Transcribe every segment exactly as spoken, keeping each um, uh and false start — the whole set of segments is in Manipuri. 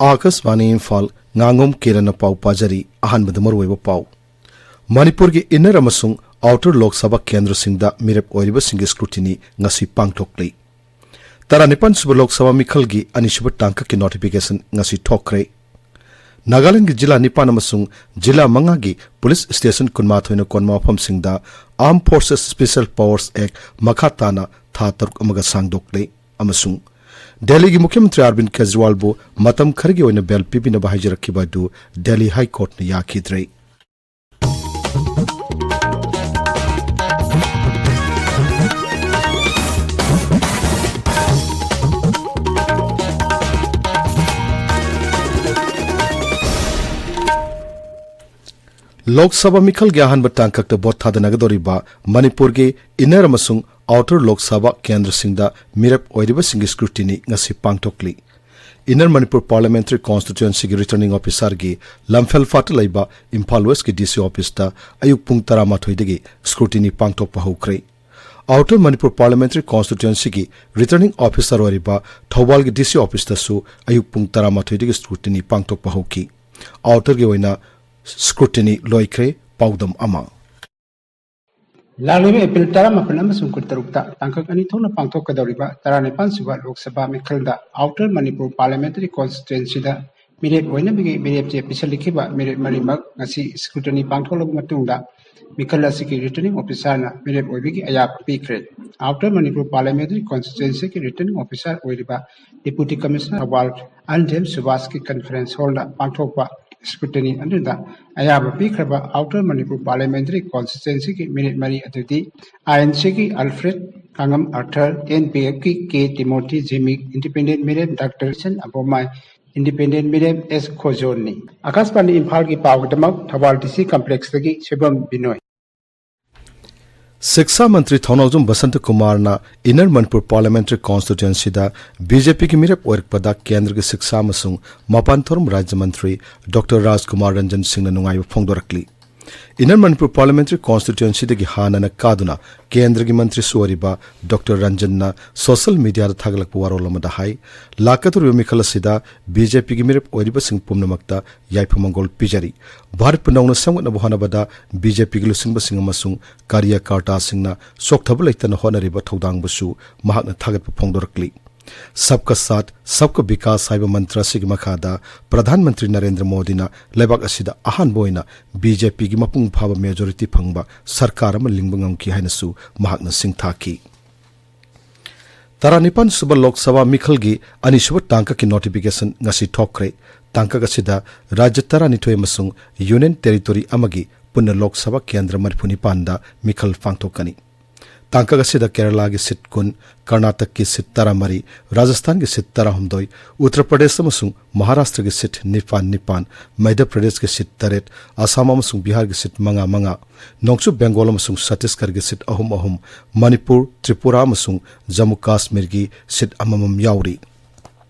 ꯑꯥꯀꯥꯁꯕꯥꯅꯤ ꯏꯝꯐꯥꯜ, ꯉꯥꯉꯣꯝ ꯀꯤꯔꯟꯅ ꯄꯥꯎ ꯄꯥꯖꯔꯤ꯫ ꯑꯍꯥꯟꯕꯗ ꯃꯔꯨꯑꯣꯏꯕ ꯄꯥꯎ꯫ ꯃꯅꯤꯄꯨꯔꯒꯤ inner ꯑꯃꯁꯨꯡ outer ꯂꯣꯛ ꯁꯚꯥ ꯀꯦꯟꯗ꯭ꯔꯁꯤꯡꯗ ꯃꯤꯔꯦꯞ ꯑꯣꯏꯔꯤꯕꯁꯤꯡꯒꯤ scrutiny ꯉꯁꯤ ꯄꯥꯡꯊꯣꯛꯂꯤ꯫ ꯇꯔꯥꯅꯤꯄꯥꯟ ꯁꯨꯕ ꯂꯣꯛ ꯁꯚꯥ ꯃꯤꯈꯜꯒꯤ ꯑꯅꯤꯁꯨꯕ ꯇꯥꯡꯀꯛꯀꯤ notification ꯉꯁꯤ ꯊꯣꯛꯈ꯭ꯔꯦ꯫ ꯅꯥꯒꯥꯂꯦꯟꯗꯒꯤ ꯖꯤꯂꯥ ꯅꯤꯄꯥꯟ ꯑꯃꯁꯨꯡ ꯖꯤꯂꯥ ꯃꯉꯥꯒꯤ police station ꯀꯨꯟꯃꯥꯊꯣꯏꯅ ꯀꯣꯟꯕ ꯃꯐꯝꯁꯤꯡꯗ Armed Forces Special Powers Act ꯃꯈꯥ ꯇꯥꯅ ꯊꯥ ꯇꯔꯨꯛ ꯑꯃꯒ ꯁꯥꯡꯗꯣꯛꯂꯦ꯫ ꯑꯃꯁꯨꯡ ꯗꯦꯜꯂꯤꯒꯤ ꯃꯨꯈ꯭ꯌ ꯃꯟꯇ꯭ꯔꯤ ꯑꯔꯕꯤꯟꯗ ꯀꯦꯖ꯭ꯔꯤꯋꯥꯜꯕꯨ ꯃꯇꯝ ꯈꯔꯒꯤ ꯑꯣꯏꯅ bail ꯄꯤꯕꯤꯅꯕ ꯍꯥꯏꯖꯔꯛꯈꯤꯕ ꯑꯗꯨ ꯗꯦꯜꯂꯤ ꯍꯥꯏ ꯀꯣꯔꯠꯅ ꯌꯥꯈꯤꯗ꯭ꯔꯦ꯫ ꯂꯣꯛ ꯁꯚꯥ ꯃꯤꯈꯜꯒꯤ ꯑꯍꯥꯟꯕ ꯇꯥꯡꯀꯛꯇ ꯚꯣꯠ ꯊꯥꯗꯅꯒꯗꯧꯔꯤꯕ ꯃꯅꯤꯄꯨꯔꯒꯤ inner ꯑꯃꯁꯨꯡ outer ꯂꯣꯛ ꯁꯚꯥ ꯀꯦꯟꯗ꯭ꯔꯁꯤꯡꯗ ꯃꯤꯔꯦꯞ ꯑꯣꯏꯔꯤꯕꯁꯤꯡꯒꯤ scrutiny ꯉꯁꯤ ꯄꯥꯡꯊꯣꯛꯂꯤ꯫ Inner Manipur Parliamentary Constituencyꯒꯤ Returning Officerꯒꯤ ꯂꯝꯐꯦꯜ ꯐꯥꯠꯇ ꯂꯩꯕ ꯏꯝꯐꯥꯜ Westꯀꯤ DC officeꯇ ꯑꯌꯨꯛ ꯄꯨꯡ ꯇꯔꯥꯃꯥꯊꯣꯏꯗꯒꯤ scrutiny ꯄꯥꯡꯊꯣꯛꯄ ꯍꯧꯈ꯭ꯔꯦ꯫ Outer Manipur Parliamentary Constituencyꯒꯤ Returning Officer ꯑꯣꯏꯔꯤꯕ ꯊꯧꯕꯥꯜꯒꯤ DC officeꯇꯁꯨ ꯑꯌꯨꯛ ꯄꯨꯡ ꯇꯔꯥꯃꯥꯊꯣꯏꯗꯒꯤ scrutiny ꯄꯥꯡꯊꯣꯛꯄ ꯍꯧꯈꯤ꯫ Outerꯒꯤ ꯑꯣꯏꯅ scrutiny ꯂꯣꯏꯈ꯭ꯔꯦ꯫ ꯄꯥꯎꯗꯝ ꯑꯃ꯫ ꯂꯥꯛꯂꯤꯕ ꯑꯦꯄ꯭ꯔꯤꯜ ꯇꯔꯥꯃꯥꯄꯟ ꯑꯃꯁꯨꯡ ꯀꯨꯟꯇꯔꯨꯛꯇ ꯇꯥꯡꯀꯛ ꯑꯅꯤ ꯊꯣꯛꯅ ꯄꯥꯡꯊꯣꯛꯀꯗꯧꯔꯤꯕ ꯇꯔꯥꯅꯤꯄꯥꯟ ꯁꯨꯕ Lok Sabha ꯃꯤꯈꯜꯗ Outer Manipur Parliamentary Constituencyꯗ ꯃꯤꯔꯦꯞ ꯑꯣꯏꯅꯕꯒꯤ ꯃꯤꯔꯦꯞ ꯆꯦ ꯄꯤꯁꯤꯜꯂꯛꯈꯤꯕ ꯃꯤꯔꯦꯞ ꯃꯔꯤꯃꯛ ꯉꯁꯤ scrutiny ꯄꯥꯡꯊꯣꯛꯂꯕ ꯃꯇꯨꯡꯗ ꯃꯤꯈꯜ ꯑꯁꯤꯒꯤ Returning Officerꯅ ꯃꯤꯔꯦꯞ ꯑꯣꯏꯕꯒꯤ ꯑꯌꯥꯕ ꯄꯤꯈ꯭ꯔꯦ꯫ Outer Manipur Parliamentary Constituencyꯒꯤ Returning Officer ꯑꯣꯏꯔꯤꯕ Deputy Commissioner ꯊꯧꯕꯥꯜ ꯑꯟꯙꯦꯝ ꯁꯨꯕꯥꯁꯀꯤ conference hallꯗ ꯄꯥꯡꯊꯣꯛꯄ scrutiny ꯑꯗꯨꯗ ꯑꯌꯥꯕ ꯄꯤꯈ꯭ꯔꯕ Outer Manipur Parliamentary Constituencyꯒꯤ ꯃꯤꯔꯦꯞ ꯃꯔꯤ ꯑꯗꯨꯗꯤ INCꯒꯤ Alfred ꯀꯥꯉꯝ ꯑꯥꯔꯊꯔ, NPFꯀꯤ K Timothy Zimik, Independent ꯃꯤꯔꯦꯞ ꯗꯥꯛꯇꯔ ꯁꯟ ꯑꯕꯣꯃꯥꯏ, Independent ꯃꯤꯔꯦꯞ S ꯈꯣꯖꯣꯟꯅꯤ꯫ ꯑꯥꯀꯥꯁꯕꯥꯅꯤ ꯏꯝꯐꯥꯜꯒꯤ ꯄꯥꯎꯒꯤꯗꯃꯛ ꯊꯧꯕꯥꯜ DC complexꯇꯒꯤ ꯁꯣꯏꯕꯝ ꯕꯤꯅꯣꯏ꯫ ꯁꯤꯛꯁꯥ ꯃꯟꯇ꯭ꯔꯤ ꯊꯧꯅꯥꯎꯖꯝ ꯕꯁꯟꯇ ꯀꯨꯃꯥꯔꯅ Inner Manipur Parliamentary Constituencyꯗ BJPꯒꯤ ꯃꯤꯔꯦꯞ ꯑꯣꯏꯔꯛꯄꯗ ꯀꯦꯟꯗ꯭ꯔꯒꯤ ꯁꯤꯛꯁꯥ ꯑꯃꯁꯨꯡ ꯃꯄꯥꯟ ꯊꯧꯔꯝ ꯔꯥꯖ꯭ꯌ ꯃꯟꯇ꯭ꯔꯤ ꯗꯣꯛꯇꯔ ꯔꯥꯖꯀꯨꯃꯥꯔ ꯔꯟꯖꯟ ꯁꯤꯡꯅ ꯅꯨꯡꯉꯥꯏꯕ ꯐꯣꯡꯗꯣꯔꯛꯂꯤ꯫ Inner Manipur Parliamentary Constituencyꯗꯒꯤ ꯍꯥꯟꯅꯅ ꯀꯥꯗꯨꯅ ꯀꯦꯟꯗ꯭ꯔꯒꯤ ꯃꯟꯇ꯭ꯔꯤꯁꯨ ꯑꯣꯏꯔꯤꯕ ꯗꯣꯛꯇꯔ ꯔꯟꯖꯟꯅ social mediaꯗ ꯊꯥꯒꯠꯂꯛꯄ ꯋꯥꯔꯣꯜ ꯑꯃꯗ ꯍꯥꯏ, ꯂꯥꯛꯀꯗꯧꯔꯤꯕ ꯃꯤꯈꯜ ꯑꯁꯤꯗ BJPꯒꯤ ꯃꯤꯔꯦꯞ ꯑꯣꯏꯔꯤꯕꯁꯤꯡ ꯄꯨꯝꯅꯃꯛꯇ ꯌꯥꯏꯐ ꯃꯪꯒꯣꯜ ꯄꯤꯖꯔꯤ꯫ ꯚꯥꯔꯠꯄꯨ ꯅꯧꯅ ꯁꯦꯝꯒꯠꯅꯕ ꯍꯣꯠꯅꯕꯗ BJPꯒꯤ ꯂꯨꯆꯤꯡꯕꯁꯤꯡ ꯑꯃꯁꯨꯡ ꯀꯥꯔꯤꯌꯀꯥꯔꯇꯥꯁꯤꯡꯅ ꯆꯣꯛꯊꯕ ꯂꯩꯇꯅ ꯍꯣꯠꯅꯔꯤꯕ ꯊꯧꯗꯥꯡꯕꯨꯁꯨ ꯃꯍꯥꯛꯅ ꯊꯥꯒꯠꯄ ꯐꯣꯡꯗꯣꯔꯛꯂꯤ꯫ ꯁꯕꯀꯥ ꯁꯥꯊ, ꯁꯕꯀꯥ ꯕꯤꯀꯥꯁ ꯍꯥꯏꯕ ꯃꯟꯇ꯭ꯔ ꯑꯁꯤꯒꯤ ꯃꯈꯥꯗ ꯄ꯭ꯔꯙꯥꯟ ꯃꯟꯇ꯭ꯔꯤ ꯅꯔꯦꯟꯗ꯭ꯔ ꯃꯣꯗꯤꯅ ꯂꯩꯕꯥꯛ ꯑꯁꯤꯗ ꯑꯍꯥꯟꯕ ꯑꯣꯏꯅ BJPꯒꯤ ꯃꯄꯨꯡ ꯐꯥꯕ majority ꯐꯪꯕ ꯁꯔꯀꯥꯔ ꯑꯃ ꯂꯤꯡꯕ ꯉꯝꯈꯤ ꯍꯥꯏꯅꯁꯨ ꯃꯍꯥꯛꯅ ꯁꯤꯡꯊꯥꯈꯤ꯫ ꯇꯔꯥꯅꯤꯄꯥꯟ ꯁꯨꯕ ꯂꯣꯛ ꯁꯚꯥ ꯃꯤꯈꯜꯒꯤ ꯑꯅꯤꯁꯨꯕ ꯇꯥꯡꯀꯛꯀꯤ notification ꯉꯁꯤ ꯊꯣꯛꯈ꯭ꯔꯦ꯫ ꯇꯥꯡꯀꯛ ꯑꯁꯤꯗ ꯔꯥꯖ꯭ꯌ ꯇꯔꯥꯅꯤꯊꯣꯏ ꯑꯃꯁꯨꯡ Union Territory ꯑꯃꯒꯤ ꯄꯨꯟꯅ ꯂꯣꯛ ꯁꯚꯥ ꯀꯦꯟꯗ꯭ꯔ ꯃꯔꯤꯐꯨ ꯅꯤꯄꯥꯟꯗ ꯃꯤꯈꯜ ꯄꯥꯡꯊꯣꯛꯀꯅꯤ꯫ ꯇꯥꯡꯀꯛ ꯑꯁꯤꯗ ꯀꯦꯔꯂꯥꯒꯤ ꯁꯤꯠ ꯀꯨꯟ, ꯀꯔꯅꯥꯇꯛꯀꯤ ꯁꯤꯠ ꯇꯔꯥꯃꯔꯤ, ꯔꯥꯖꯁꯊꯥꯟꯒꯤ ꯁꯤꯠ ꯇꯔꯥꯍꯨꯝꯗꯣꯏ, ꯎꯠꯇꯔ ꯄ꯭ꯔꯗꯦꯁ ꯑꯃꯁꯨꯡ ꯃꯍꯥꯔꯥꯁꯇ꯭ꯔꯒꯤ ꯁꯤꯠ ꯅꯤꯄꯥꯟ ꯅꯤꯄꯥꯟ, ꯃꯙ꯭ꯌ ꯄ꯭ꯔꯗꯦꯁꯀꯤ ꯁꯤꯠ ꯇꯔꯦꯠ, ꯑꯁꯥꯝ ꯑꯃꯁꯨꯡ ꯕꯤꯍꯥꯔꯒꯤ ꯁꯤꯠ ꯃꯉꯥ ꯃꯉꯥ, ꯅꯣꯡꯆꯨꯞ ꯕꯦꯡꯒꯣꯜ ꯑꯃꯁꯨꯡ ꯁꯠꯇꯤꯁꯒꯔꯒꯤ ꯁꯤꯠ ꯑꯍꯨꯝ ꯑꯍꯨꯝ, ꯃꯅꯤꯄꯨꯔ, ꯇ꯭ꯔꯤꯄꯨꯔꯥ ꯑꯃꯁꯨꯡ ꯖꯝꯃꯨ ꯀꯥꯁꯃꯤꯔꯒꯤ ꯁꯤꯠ ꯑꯃꯃꯝ ꯌꯥꯎꯔꯤ꯫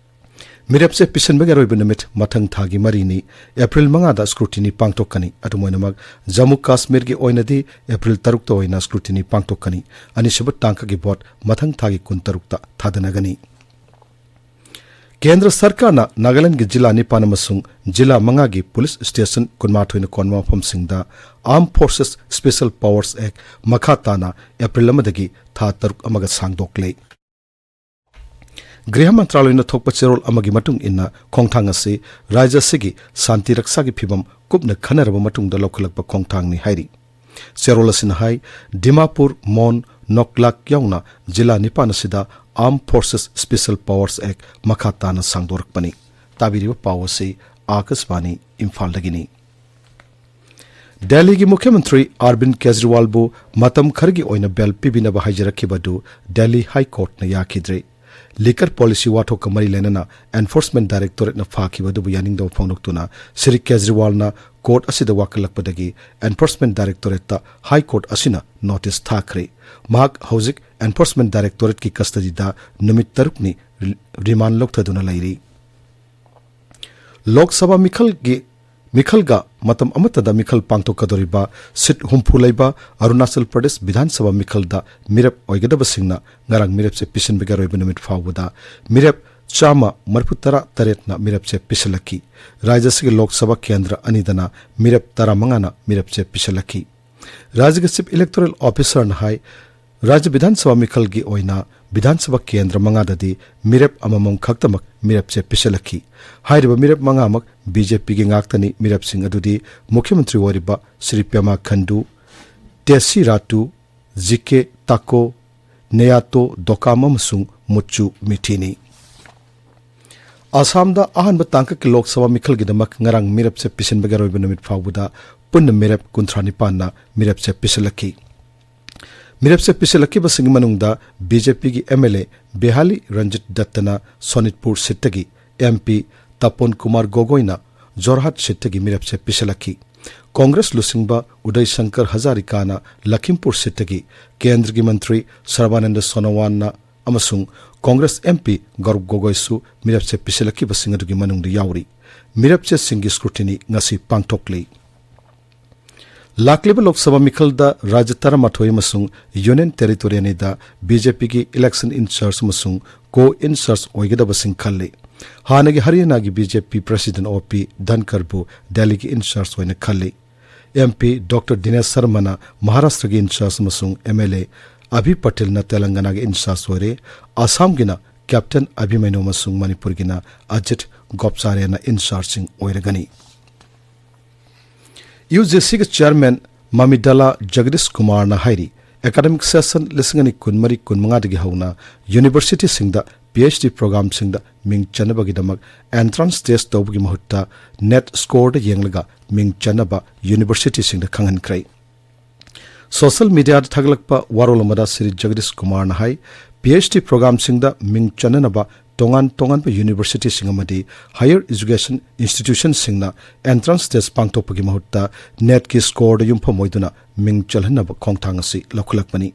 ꯃꯤꯔꯦꯞꯁꯦ ꯄꯤꯁꯤꯟꯕꯒꯤ ꯑꯔꯣꯏꯕ ꯅꯨꯃꯤꯠ ꯃꯊꯪ ꯊꯥꯒꯤ ꯃꯔꯤꯅꯤ, ꯑꯦꯄ꯭ꯔꯤꯜ ꯃꯉꯥꯗ scrutiny ꯄꯥꯡꯊꯣꯛꯀꯅꯤ꯫ ꯑꯗꯨꯝ ꯑꯣꯏꯅꯃꯛ, ꯖꯝꯃꯨ ꯀꯥꯁꯃꯤꯔꯒꯤ ꯑꯣꯏꯅꯗꯤ ꯑꯦꯄ꯭ꯔꯤꯜ ꯇꯔꯨꯛꯇ ꯑꯣꯏꯅ scrutiny ꯄꯥꯡꯊꯣꯛꯀꯅꯤ꯫ ꯑꯅꯤꯁꯨꯕ ꯇꯥꯡꯀꯛꯀꯤ vote ꯃꯊꯪ ꯊꯥꯒꯤ ꯀꯨꯟꯇꯔꯨꯛꯇ ꯊꯥꯗꯅꯒꯅꯤ꯫ ꯀꯦꯟꯗ꯭ꯔ ꯁꯔꯀꯥꯔꯅ ꯅꯥꯒꯥꯂꯦꯟꯗꯒꯤ ꯖꯤꯂꯥ ꯅꯤꯄꯥꯟ ꯑꯃꯁꯨꯡ ꯖꯤꯂꯥ ꯃꯉꯥꯒꯤ police station ꯀꯨꯟꯃꯥꯊꯣꯏꯅ ꯀꯣꯟꯕ ꯃꯐꯝꯁꯤꯡꯗ Armed Forces Special Powers Act ꯃꯈꯥ ꯇꯥꯅ ꯑꯦꯄ꯭ꯔꯤꯜ ꯑꯃꯗꯒꯤ ꯊꯥ ꯇꯔꯨꯛ ꯑꯃꯒ ꯁꯥꯡꯗꯣꯛꯂꯦ꯫ ꯒ꯭ꯔꯤꯍ ꯃꯟꯇ꯭ꯔꯥꯂꯌꯅ ꯊꯣꯛꯄ ꯆꯦꯔꯣꯜ ꯑꯃꯒꯤ ꯃꯇꯨꯡ ꯏꯟꯅ, ꯈꯣꯡꯊꯥꯡ ꯑꯁꯤ ꯔꯥꯖ꯭ꯌ ꯑꯁꯤꯒꯤ ꯁꯥꯟꯇꯤ ꯔꯛꯁꯥꯒꯤ ꯐꯤꯚꯝ ꯀꯨꯞꯅ ꯈꯟꯅꯔꯕ ꯃꯇꯨꯡꯗ ꯂꯧꯈꯠꯂꯛꯄ ꯈꯣꯡꯊꯥꯡꯅꯤ ꯍꯥꯏꯔꯤ꯫ ꯆꯦꯔꯣꯜ ꯑꯁꯤꯅ ꯍꯥꯏ, ꯗꯤꯃꯥꯄꯨꯔ, ꯃꯣꯟ, ꯅꯣꯛꯂꯥꯛ ꯌꯥꯎꯅ ꯖꯤꯂꯥ ꯅꯤꯄꯥꯟ ꯑꯁꯤꯗ Armed Forces Special Powers Act ꯃꯈꯥ ꯇꯥꯅ ꯁꯥꯡꯗꯣꯔꯛꯄꯅꯤ꯫ ꯇꯥꯕꯤꯔꯤꯕ ꯄꯥꯎ ꯑꯁꯤ ꯑꯥꯀꯥꯁꯕꯥꯅꯤ ꯏꯝꯐꯥꯜꯗꯒꯤꯅꯤ꯫ ꯗꯦꯜꯂꯤꯒꯤ ꯃꯨꯈ꯭ꯌ ꯃꯟꯇ꯭ꯔꯤ ꯑꯔꯕꯤꯟꯗ ꯀꯦꯖꯔꯤꯋꯥꯜꯕꯨ ꯃꯇꯝ ꯈꯔꯒꯤ ꯑꯣꯏꯅ bail ꯄꯤꯕꯤꯅꯕ ꯍꯥꯏꯖꯔꯛꯈꯤꯕ ꯑꯗꯨ ꯗꯦꯜꯂꯤ ꯍꯥꯏ ꯀꯣꯔꯠꯅ ꯌꯥꯈꯤꯗ꯭ꯔꯦ꯫ Liquor policy ꯋꯥꯊꯣꯛꯀ ꯃꯔꯤ ꯂꯩꯅꯅ Enforcement Directorateꯅ ꯐꯥꯈꯤꯕ ꯑꯗꯨꯕꯨ ꯌꯥꯅꯤꯡꯗꯕ ꯐꯣꯡꯗꯣꯛꯇꯨꯅ ꯁ꯭ꯔꯤ ꯀꯦꯖꯔꯤꯋꯥꯜꯅ ꯀꯣꯔꯠ ꯑꯁꯤꯗ ꯋꯥꯀꯠꯂꯛꯄꯗꯒꯤ Enforcement Directorateꯇ ꯍꯥꯏ ꯀꯣꯔꯠ ꯑꯁꯤꯅ notice ꯊꯥꯈ꯭ꯔꯦ꯫ ꯃꯍꯥꯛ ꯍꯧꯖꯤꯛ Enforcement Directorateꯀꯤ custodyꯗ ꯅꯨꯃꯤꯠ ꯇꯔꯨꯛꯅꯤ ꯔꯤ-, remand ꯂꯧꯊꯗꯨꯅ ꯂꯩꯔꯤ꯫ ꯂꯣꯛ ꯁꯚꯥ ꯃꯤꯈꯜꯒꯤ ꯃꯤꯈꯜꯒ ꯃꯇꯝ ꯑꯃꯠꯇꯗ ꯃꯤꯈꯜ ꯄꯥꯡꯊꯣꯛꯀꯗꯧꯔꯤꯕ ꯁꯤꯠ ꯍꯨꯝꯐꯨ ꯂꯩꯕ ꯑꯔꯨꯅꯥꯆꯜ ꯄ꯭ꯔꯗꯦꯁ ꯕꯤꯙꯥꯟ ꯁꯚꯥ ꯃꯤꯈꯜꯗ ꯃꯤꯔꯦꯞ ꯑꯣꯏꯒꯗꯕꯁꯤꯡꯅ ꯉꯔꯥꯡ ꯃꯤꯔꯦꯞꯆꯦ ꯄꯤꯁꯤꯟꯕꯒꯤ ꯑꯔꯣꯏꯕ ꯅꯨꯃꯤꯠ ꯐꯥꯎꯕꯗ ꯃꯤꯔꯦꯞ ꯆꯥꯝꯃ ꯃꯔꯤꯐꯨ ꯇꯔꯥ ꯇꯔꯦꯠꯅ ꯃꯤꯔꯦꯞꯆꯦ ꯄꯤꯁꯤꯜꯂꯛꯈꯤ꯫ ꯔꯥꯖ꯭ꯌ ꯑꯁꯤꯒꯤ ꯂꯣꯛ ꯁꯚꯥ ꯀꯦꯟꯗ꯭ꯔ ꯑꯅꯤꯗꯅ ꯃꯤꯔꯦꯞ ꯇꯔꯥꯃꯉꯥꯅ ꯃꯤꯔꯦꯞꯆꯦ ꯄꯤꯁꯤꯜꯂꯛꯈꯤ꯫ ꯔꯥꯖ꯭ꯌꯒꯤ ꯆꯤꯐ ꯏꯂꯦꯛꯇꯣꯔꯦꯜ ꯑꯣꯐꯤꯁꯔꯅ ꯍꯥꯏ, ꯔꯥꯖ꯭ꯌ ꯕꯤꯙꯥꯟ ꯁꯚꯥ ꯃꯤꯈꯜꯒꯤ ꯑꯣꯏꯅ ꯕꯤꯙꯥꯟ ꯁꯚꯥ ꯀꯦꯟꯗ꯭ꯔ ꯃꯉꯥꯗꯗꯤ ꯃꯤꯔꯦꯞ ꯑꯃꯃꯝ ꯈꯛꯇꯃꯛ ꯃꯤꯔꯦꯞꯆꯦ ꯄꯤꯁꯤꯜꯂꯛꯈꯤ꯫ ꯍꯥꯏꯔꯤꯕ ꯃꯤꯔꯦꯞ ꯃꯉꯥꯃꯛ ꯕꯤ ꯖꯦ ꯄꯤꯒꯤ ꯉꯥꯛꯇꯅꯤ꯫ ꯃꯤꯔꯦꯞꯁꯤꯡ ꯑꯗꯨꯗꯤ ꯃꯨꯈ꯭ꯌ ꯃꯟꯇ꯭ꯔꯤ ꯑꯣꯏꯔꯤꯕ ꯁ꯭ꯔꯤ ꯄꯦꯃꯥ ꯈꯟꯗꯨ, ꯇꯦꯁꯤ ꯔꯥꯇꯨ, ꯖꯤ ꯀꯦ ꯇꯥꯀꯣ, ꯅꯦꯌꯥꯇꯣ ꯗꯣꯀꯥꯝ ꯑꯃꯁꯨꯡ ꯃꯨꯠꯆꯨ ꯃꯤꯊꯤꯅꯤ꯫ ꯑꯁꯥꯝꯗ ꯑꯍꯥꯟꯕ ꯇꯥꯡꯀꯛꯀꯤ ꯂꯣꯛ ꯁꯚꯥ ꯃꯤꯈꯜꯒꯤꯗꯃꯛ ꯉꯔꯥꯡ ꯃꯤꯔꯦꯞꯆꯦ ꯄꯤꯁꯤꯟꯕꯒꯤ ꯑꯔꯣꯏꯕ ꯅꯨꯃꯤꯠ ꯐꯥꯎꯕꯗ ꯄꯨꯟꯅ ꯃꯤꯔꯦꯞ ꯀꯨꯟꯊ꯭ꯔꯥ ꯅꯤꯄꯥꯟꯅ ꯃꯤꯔꯦꯞꯆꯦ ꯄꯤꯁꯤꯜꯂꯛꯈꯤ꯫ ꯃꯤꯔꯦꯞꯆꯦ ꯄꯤꯁꯤꯜꯂꯛꯈꯤꯕꯁꯤꯡꯒꯤ ꯃꯅꯨꯡꯗ ꯕꯤ ꯖꯦ ꯄꯤꯒꯤ M L A Behali Ranjit ꯗꯠꯇꯅ ꯁꯣꯅꯤꯠꯄꯨꯔ ꯁꯤꯠꯇꯒꯤ, ꯑꯦꯝ ꯄꯤ ꯇꯄꯣꯟ ꯀꯨꯃꯥꯔ ꯒꯣꯒꯣꯏꯅ ꯖꯣꯔꯍꯥꯠ ꯁꯤꯠꯇꯒꯤ ꯃꯤꯔꯦꯞꯆꯦ ꯄꯤꯁꯤꯜꯂꯛꯈꯤ꯫ ꯀꯣꯡꯒ꯭ꯔꯦꯁ ꯂꯨꯆꯤꯡꯕ ꯎꯗꯌ ꯁꯪꯀꯔ ꯍꯖꯥꯔꯤꯀꯥꯅ ꯂꯈꯤꯝꯄꯨꯔ ꯁꯤꯠꯇꯒꯤ, ꯀꯦꯟꯗ꯭ꯔꯒꯤ ꯃꯟꯇ꯭ꯔꯤ ꯁꯔꯕꯥꯅꯟꯗ ꯁꯣꯅꯣꯋꯥꯟꯅ ꯑꯃꯁꯨꯡ ꯀꯣꯡꯒ꯭ꯔꯦꯁ ꯑꯦꯝ ꯄꯤ ꯒꯧꯔꯕ ꯒꯣꯒꯣꯏꯁꯨ ꯃꯤꯔꯦꯞꯆꯦ ꯄꯤꯁꯤꯜꯂꯛꯈꯤꯕꯁꯤꯡ ꯑꯗꯨꯒꯤ ꯃꯅꯨꯡꯗ ꯌꯥꯎꯔꯤ꯫ ꯃꯤꯔꯦꯞꯆꯦꯁꯤꯡꯒꯤ ꯁ꯭ꯀ꯭ꯔꯨꯇꯤꯅꯤ ꯉꯁꯤ ꯄꯥꯡꯊꯣꯛꯂꯤ꯫ ꯂꯥꯛꯂꯤꯕ ꯂꯣꯛ ꯁꯚꯥ ꯃꯤꯈꯜꯗ ꯔꯥꯖ꯭ꯌ ꯇꯔꯥꯃꯥꯊꯣꯏ ꯑꯃꯁꯨꯡ ꯌꯨꯅꯤꯌꯟ ꯇꯦꯔꯤꯇꯣꯔꯤ ꯑꯅꯤꯗ ꯕꯤ ꯖꯦ ꯄꯤꯒꯤ ꯏꯂꯦꯛꯁꯟ ꯏꯟꯆꯥꯔꯖ ꯑꯃꯁꯨꯡ ꯀꯣ ꯏꯟꯆꯥꯔꯖ ꯑꯣꯏꯒꯗꯕꯁꯤꯡ ꯈꯜꯂꯤ꯫ ꯍꯥꯟꯅꯒꯤ ꯍꯔꯤꯌꯥꯅꯥꯒꯤ ꯕꯤ ꯖꯦ ꯄꯤ ꯄ꯭ꯔꯦꯁꯤꯗꯦꯟꯠ ꯑꯣ ꯄꯤ ꯙꯟꯈꯔꯕꯨ ꯗꯦꯜꯂꯤꯒꯤ ꯏꯟꯆꯥꯔꯖ ꯑꯣꯏꯅ ꯈꯜꯂꯤ꯫ ꯑꯦꯝ ꯄꯤ ꯗꯣꯛꯇꯔ ꯗꯤꯅꯦꯁ ꯁꯔꯃꯅ ꯃꯍꯥꯔꯥꯁꯇ꯭ꯔꯒꯤ ꯏꯟꯆꯥꯔꯖ ꯑꯃꯁꯨꯡ ꯑꯦꯝ ꯑꯦꯜ ꯑꯦ ꯑꯚꯤ ꯄꯇꯦꯜꯅ ꯇꯦꯂꯪꯒꯅꯥꯒꯤ ꯏꯟꯆꯥꯔꯖ ꯑꯣꯏꯔꯦ꯫ ꯑꯁꯥꯝꯒꯤꯅ ꯀꯦꯞꯇꯦꯟ ꯑꯚꯤꯃꯩꯅꯨ ꯑꯃꯁꯨꯡ ꯃꯅꯤꯄꯨꯔꯒꯤꯅ ꯑꯖꯤꯠ ꯒꯣꯞꯆꯥꯔꯦꯅ ꯏꯟꯆꯥꯔꯖꯁꯤꯡ ꯑꯣꯏꯔꯒꯅꯤ꯫ ꯌꯨ ꯖꯤ ꯁꯤꯒꯤ ꯆꯤꯌꯥꯔꯃꯦꯟ ꯃꯃꯤꯗꯂꯥ ꯖꯒꯗꯤꯁ ꯀꯨꯃꯥꯔꯅ ꯍꯥꯏꯔꯤ, ꯑꯦꯀꯥꯗꯃꯤꯛ ꯁꯦꯁꯟ ꯂꯤꯁꯤꯡ ꯑꯅꯤ ꯀꯨꯟꯃꯔꯤ ꯀꯨꯟꯃꯉꯥꯗꯒꯤ ꯍꯧꯅ ꯌꯨꯅꯤꯚꯔꯁꯤꯇꯤꯁꯤꯡꯗ ꯄꯤ ꯑꯩꯆ ꯗꯤ ꯄ꯭ꯔꯣꯒ꯭ꯔꯥꯝꯁꯤꯡꯗ ꯃꯤꯡ ꯆꯟꯅꯕꯒꯤꯗꯃꯛ ꯑꯦꯟꯇ꯭ꯔꯥꯟꯁ ꯇꯦꯁ ꯇꯧꯕꯒꯤ ꯃꯍꯨꯠꯇ ꯅꯦꯠ ꯁ꯭ꯀꯣꯔꯗ ꯌꯦꯡꯂꯒ ꯃꯤꯡ ꯆꯟꯅꯕ ꯌꯨꯅꯤꯚꯔꯁꯤꯇꯤꯁꯤꯡꯗ ꯈꯪꯍꯟꯈ꯭ꯔꯦ꯫ ꯁꯣꯁꯤꯌꯦꯜ ꯃꯤꯗꯤꯌꯥꯗ ꯊꯥꯒꯠꯂꯛꯄ ꯋꯥꯔꯣꯜ ꯑꯃꯗ ꯁ꯭ꯔꯤ ꯖꯒꯗꯤꯁ ꯀꯨꯃꯥꯔꯅ ꯍꯥꯏ, ꯄꯤ ꯑꯩꯆ ꯗꯤ ꯄ꯭ꯔꯣꯒ꯭ꯔꯥꯝꯁꯤꯡꯗ ꯃꯤꯡ ꯆꯟꯅꯅꯕ ꯇꯣꯉꯥꯟ ꯇꯣꯉꯥꯟꯕ ꯌꯨꯅꯤꯚꯔꯁꯤꯇꯤꯁꯤꯡ ꯑꯃꯗꯤ ꯍꯥꯌꯔ ꯑꯦꯖꯨꯀꯦꯁꯟ ꯏꯟꯁꯇꯤꯇ꯭ꯌꯨꯁꯟꯁꯤꯡꯅ ꯑꯦꯟꯇ꯭ꯔꯥꯟꯁ ꯇꯦꯁ ꯄꯥꯡꯊꯣꯛꯄꯒꯤ ꯃꯍꯨꯠꯇ ꯅꯦꯠꯀꯤ ꯁ꯭ꯀꯣꯔꯗ ꯌꯨꯝꯐꯝ ꯑꯣꯏꯗꯨꯅ ꯃꯤꯡ ꯆꯜꯍꯟꯅꯕ ꯈꯣꯡꯊꯥꯡ ꯑꯁꯤ ꯂꯧꯈꯠꯂꯛꯄꯅꯤ꯫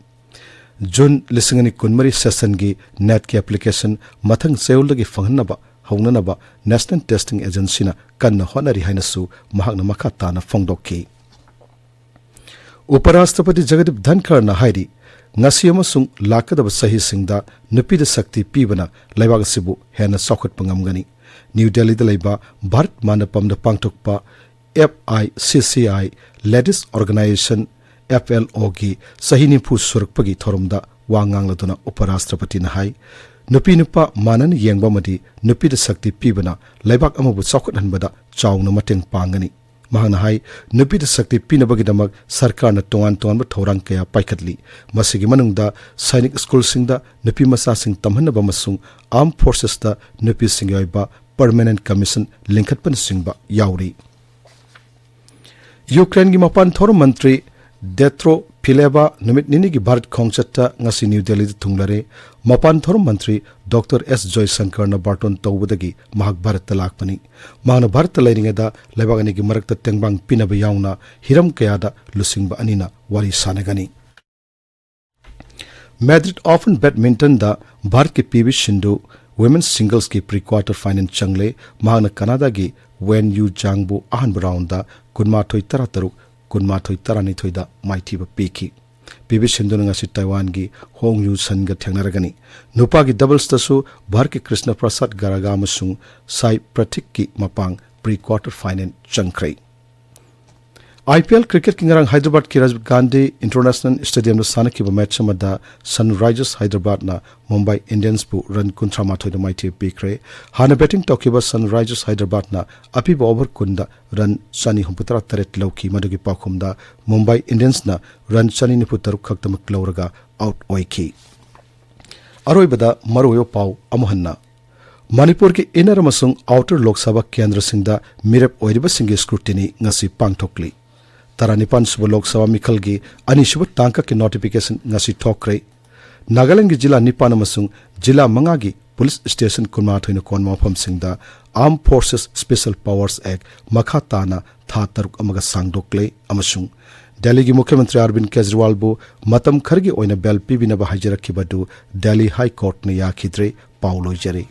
ꯖꯨꯟ ꯂꯤꯁꯤꯡ ꯑꯅꯤ ꯀꯨꯟꯃꯔꯤ ꯁꯦꯁꯟꯒꯤ ꯅꯦꯠꯀꯤ ꯑꯦꯄ꯭ꯂꯤꯀꯦꯁꯟ ꯃꯊꯪ ꯆꯌꯣꯜꯗꯒꯤ ꯐꯪꯍꯟꯅꯕ ꯍꯧꯅꯅꯕ National Testing Agencyꯅ ꯀꯟꯅ ꯍꯣꯠꯅꯔꯤ ꯍꯥꯏꯅꯁꯨ ꯃꯍꯥꯛꯅ ꯃꯈꯥ ꯇꯥꯅ ꯐꯣꯡꯗꯣꯛꯈꯤ꯫ ꯎꯄꯔꯥꯁꯇ꯭ꯔꯄꯇꯤ ꯖꯒꯗꯤꯞ ꯙꯟꯈꯔꯅ ꯍꯥꯏꯔꯤ, ꯉꯁꯤ ꯑꯃꯁꯨꯡ ꯂꯥꯛꯀꯗꯕ ꯆꯍꯤꯁꯤꯡꯗ ꯅꯨꯄꯤꯗ ꯁꯛꯇꯤ ꯄꯤꯕꯅ ꯂꯩꯕꯥꯛ ꯑꯁꯤꯕꯨ ꯍꯦꯟꯅ ꯆꯥꯎꯈꯠꯄ ꯉꯝꯒꯅꯤ꯫ ꯅ꯭ꯌꯨ ꯗꯦꯜꯂꯤꯗ ꯂꯩꯕ ꯚꯥꯔꯠ ꯃꯥꯟꯗꯄꯝꯗ ꯄꯥꯡꯊꯣꯛꯄ F I C C I Ladies Organization, F L O ꯒꯤ ꯆꯍꯤ ꯅꯤꯐꯨ ꯁꯨꯔꯛꯄꯒꯤ ꯊꯧꯔꯝꯗ ꯋꯥ ꯉꯥꯡꯂꯗꯨꯅ ꯎꯄꯔꯥꯁꯇ꯭ꯔꯄꯇꯤꯅ ꯍꯥꯏ, ꯅꯨꯄꯤ ꯅꯨꯄꯥ ꯃꯥꯟꯅꯅ ꯌꯦꯡꯕ ꯑꯃꯗꯤ ꯅꯨꯄꯤꯗ ꯁꯛꯇꯤ ꯄꯤꯕꯅ ꯂꯩꯕꯥꯛ ꯑꯃꯕꯨ ꯆꯥꯎꯈꯠꯍꯟꯕꯗ ꯆꯥꯎꯅ ꯃꯇꯦꯡ ꯄꯥꯡꯒꯅꯤ꯫ ꯃꯍꯥꯛꯅ ꯍꯥꯏ, ꯅꯨꯄꯤꯗ ꯁꯛꯇꯤ ꯄꯤꯅꯕꯒꯤꯗꯃꯛ ꯁꯔꯀꯥꯔꯅ ꯇꯣꯉꯥꯟ ꯇꯣꯉꯥꯟꯕ ꯊꯧꯔꯥꯡ ꯀꯌꯥ ꯄꯥꯏꯈꯠꯂꯤ꯫ ꯃꯁꯤꯒꯤ ꯃꯅꯨꯡꯗ ꯁꯥꯏꯅꯤꯛ ꯁ꯭ꯀꯨꯜꯁꯤꯡꯗ ꯅꯨꯄꯤ ꯃꯆꯥꯁꯤꯡ ꯇꯝꯍꯟꯅꯕ ꯑꯃꯁꯨꯡ Armed Forcesꯇ ꯅꯨꯄꯤꯁꯤꯡꯒꯤ ꯑꯣꯏꯕ Permanent Commission ꯂꯤꯡꯈꯠꯄꯅꯆꯤꯡꯕ ꯌꯥꯎꯔꯤ꯫ ꯌꯨꯀ꯭ꯔꯦꯟꯒꯤ ꯃꯄꯥꯟ ꯊꯧꯔꯝ ꯃꯟꯇ꯭ꯔꯤ ꯗꯦꯇ꯭ꯔꯣ ꯐꯤꯂꯦꯕꯥ ꯅꯨꯃꯤꯠ ꯅꯤꯅꯤꯒꯤ ꯚꯥꯔꯠ ꯈꯣꯡꯆꯠꯇ ꯉꯁꯤ ꯅ꯭ꯌꯨ ꯗꯦꯜꯂꯤꯗ ꯊꯨꯡꯂꯔꯦ꯫ ꯃꯄꯥꯟ ꯊꯧꯔꯝ ꯃꯟꯇ꯭ꯔꯤ ꯗꯣꯛꯇꯔ ꯑꯦꯁ ꯖꯣꯏꯁꯪꯀꯔꯅ ꯕꯥꯔꯇꯣꯟ ꯇꯧꯕꯗꯒꯤ ꯃꯍꯥꯛ ꯚꯥꯔꯠꯇ ꯂꯥꯛꯄꯅꯤ꯫ ꯃꯍꯥꯛꯅ ꯚꯥꯔꯠꯇ ꯂꯩꯔꯤꯉꯩꯗ ꯂꯩꯕꯥꯛ ꯑꯅꯤꯒꯤ ꯃꯔꯛꯇ ꯇꯦꯡꯕꯥꯡ ꯄꯤꯅꯕ ꯌꯥꯎꯅ ꯍꯤꯔꯝ ꯀꯌꯥꯗ ꯂꯨꯆꯤꯡꯕ ꯑꯅꯤꯅ ꯋꯥꯔꯤ ꯁꯥꯟꯅꯒꯅꯤ꯫ ꯃꯦꯗ꯭ꯔꯤꯗ ꯑꯣꯄꯟ ꯕꯦꯗꯃꯤꯟꯇꯟꯗ ꯚꯥꯔꯠꯀꯤ ꯄꯤ ꯚꯤ ꯁꯤꯟꯙꯨ ꯋꯤꯃꯦꯟꯁ ꯁꯤꯡꯒꯜꯁꯀꯤ ꯄ꯭ꯔꯤ ꯀ꯭ꯋꯥꯔꯇꯔ ꯐꯥꯏꯅꯦꯜ ꯆꯪꯂꯦ꯫ ꯃꯍꯥꯛꯅ ꯀꯅꯥꯗꯥꯒꯤ ꯋꯦꯟ ꯌꯨ ꯖꯥꯡꯕꯨ ꯑꯍꯥꯟꯕ ꯔꯥꯎꯟꯗ ꯀꯨꯟꯃꯥꯊꯣꯏ ꯇꯔꯥꯇꯔꯨꯛ, ꯀꯨꯟꯃꯥꯊꯣꯏ ꯇꯔꯥꯅꯤꯊꯣꯏꯗ ꯃꯥꯏꯊꯤꯕ ꯄꯤꯈꯤ꯫ ꯄꯤ ꯚꯤ ꯁꯤꯟꯙꯨꯅ ꯉꯁꯤ ꯇꯥꯏꯋꯥꯟꯒꯤ ꯍꯣꯡ ꯌꯨ ꯁꯟꯒ ꯊꯦꯡꯅꯔꯒꯅꯤ꯫ ꯅꯨꯄꯥꯒꯤ ꯗꯕꯜꯁꯇꯁꯨ ꯚꯥꯔꯠꯀꯤ ꯀ꯭ꯔꯤꯁꯅ ꯄ꯭ꯔꯁꯥꯗ ꯒꯔꯒ ꯑꯃꯁꯨꯡ ꯁꯥꯏ ꯄ꯭ꯔꯊꯤꯛꯀꯤ ꯃꯄꯥꯡ ꯄ꯭ꯔꯤ ꯀ꯭ꯋꯥꯔꯇꯔ ꯐꯥꯏꯅꯦꯜ ꯆꯪꯈ꯭ꯔꯦ꯫ ꯑꯥꯏ ꯄꯤ ꯑꯦꯜ ꯀ꯭ꯔꯤꯀꯦꯠꯀꯤ ꯉꯔꯥꯡ ꯍꯥꯏꯗ꯭ꯔꯕꯥꯗꯀꯤ ꯔꯥꯖꯤꯕ ꯒꯥꯟꯙꯤ ꯏꯟꯇꯔꯅꯦꯁꯅꯦꯜ ꯁ꯭ꯇꯦꯗꯤꯌꯝꯗ ꯁꯥꯟꯅꯈꯤꯕ ꯃꯦꯆ ꯑꯃꯗ ꯁꯟꯔꯥꯏꯖꯔꯁ ꯍꯥꯏꯗ꯭ꯔꯕꯥꯗꯅ ꯃꯨꯝꯕꯥꯏ ꯏꯟꯗꯤꯌꯟꯁꯄꯨ ꯔꯟ ꯀꯨꯟꯊ꯭ꯔꯥ ꯃꯥꯊꯣꯏꯗ ꯃꯥꯏꯊꯤꯕ ꯄꯤꯈ꯭ꯔꯦ꯫ ꯍꯥꯟꯅ ꯕꯦꯇꯤꯡ ꯇꯧꯈꯤꯕ ꯁꯟꯔꯥꯏꯖꯔꯁ ꯍꯥꯏꯗ꯭ꯔꯕꯥꯗꯅ ꯑꯄꯤꯕ ꯑꯣꯚꯔ ꯀꯨꯟꯗ ꯔꯟ ꯆꯅꯤ ꯍꯨꯝꯐꯨꯇꯔꯥ ꯇꯔꯦꯠ ꯂꯧꯈꯤ꯫ ꯃꯗꯨꯒꯤ ꯄꯥꯎꯈꯨꯝꯗ ꯃꯨꯝꯕꯥꯏ ꯏꯟꯗꯤꯌꯟꯁꯅ ꯔꯟ ꯆꯅꯤ ꯅꯤꯐꯨ ꯇꯔꯨꯛ ꯈꯛꯇꯃꯛ ꯂꯧꯔꯒ ꯑꯥꯎꯠ ꯑꯣꯏꯈꯤ꯫ ꯑꯔꯣꯏꯕꯗ ꯃꯔꯨꯑꯣꯏꯕ ꯄꯥꯎ ꯑꯃꯨꯛ ꯍꯟꯅ꯫ ꯃꯅꯤꯄꯨꯔꯒꯤ ꯏꯟꯅꯔ ꯑꯃꯁꯨꯡ ꯑꯥꯎꯇꯔ ꯂꯣꯛ ꯁꯚꯥ ꯀꯦꯟꯗ꯭ꯔꯁꯤꯡꯗ ꯃꯤꯔꯦꯞ ꯑꯣꯏꯔꯤꯕꯁꯤꯡꯒꯤ ꯁ꯭ꯀ꯭ꯔꯨꯇꯤꯅꯤ ꯉꯁꯤ ꯄꯥꯡꯊꯣꯛꯂꯤ꯫ ꯇꯔꯥꯅꯤꯄꯥꯟ ꯁꯨꯕ ꯂꯣꯛ ꯁꯚꯥ ꯃꯤꯈꯜꯒꯤ ꯑꯅꯤꯁꯨꯕ ꯇꯥꯡꯀꯛꯀꯤ ꯅꯣꯇꯤꯐꯤꯀꯦꯁꯟ ꯉꯁꯤ ꯊꯣꯛꯈ꯭ꯔꯦ꯫ ꯅꯥꯒꯥꯂꯦꯟꯗꯒꯤ ꯖꯤꯂꯥ ꯅꯤꯄꯥꯟ ꯑꯃꯁꯨꯡ ꯖꯤꯂꯥ ꯃꯉꯥꯒꯤ ꯄꯨꯂꯤꯁ ꯁ꯭ꯇꯦꯁꯟ ꯀꯨꯟꯃꯥꯊꯣꯏꯅ ꯀꯣꯟꯕ ꯃꯐꯝꯁꯤꯡꯗ Armed Forces Special Powers Act ꯃꯈꯥ ꯇꯥꯅ ꯊꯥ ꯇꯔꯨꯛ ꯑꯃꯒ ꯁꯥꯡꯗꯣꯛꯂꯦ ꯑꯃꯁꯨꯡ ꯗꯦꯜꯂꯤꯒꯤ ꯃꯨꯈ꯭ꯌ ꯃꯟꯇ꯭ꯔꯤ ꯑꯔꯕꯤꯟ ꯀꯦꯖꯔꯤꯋꯥꯜꯕꯨ ꯃꯇꯝ ꯈꯔꯒꯤ ꯑꯣꯏꯅ ꯕꯦꯜ ꯄꯤꯕꯤꯅꯕ ꯍꯥꯏꯖꯔꯛꯈꯤꯕ ꯑꯗꯨ ꯗꯦꯜꯂꯤ ꯍꯥꯏ ꯀꯣꯔꯠꯅ ꯌꯥꯈꯤꯗ꯭ꯔꯦ꯫ ꯄꯥꯎ ꯂꯣꯏꯖꯔꯦ꯫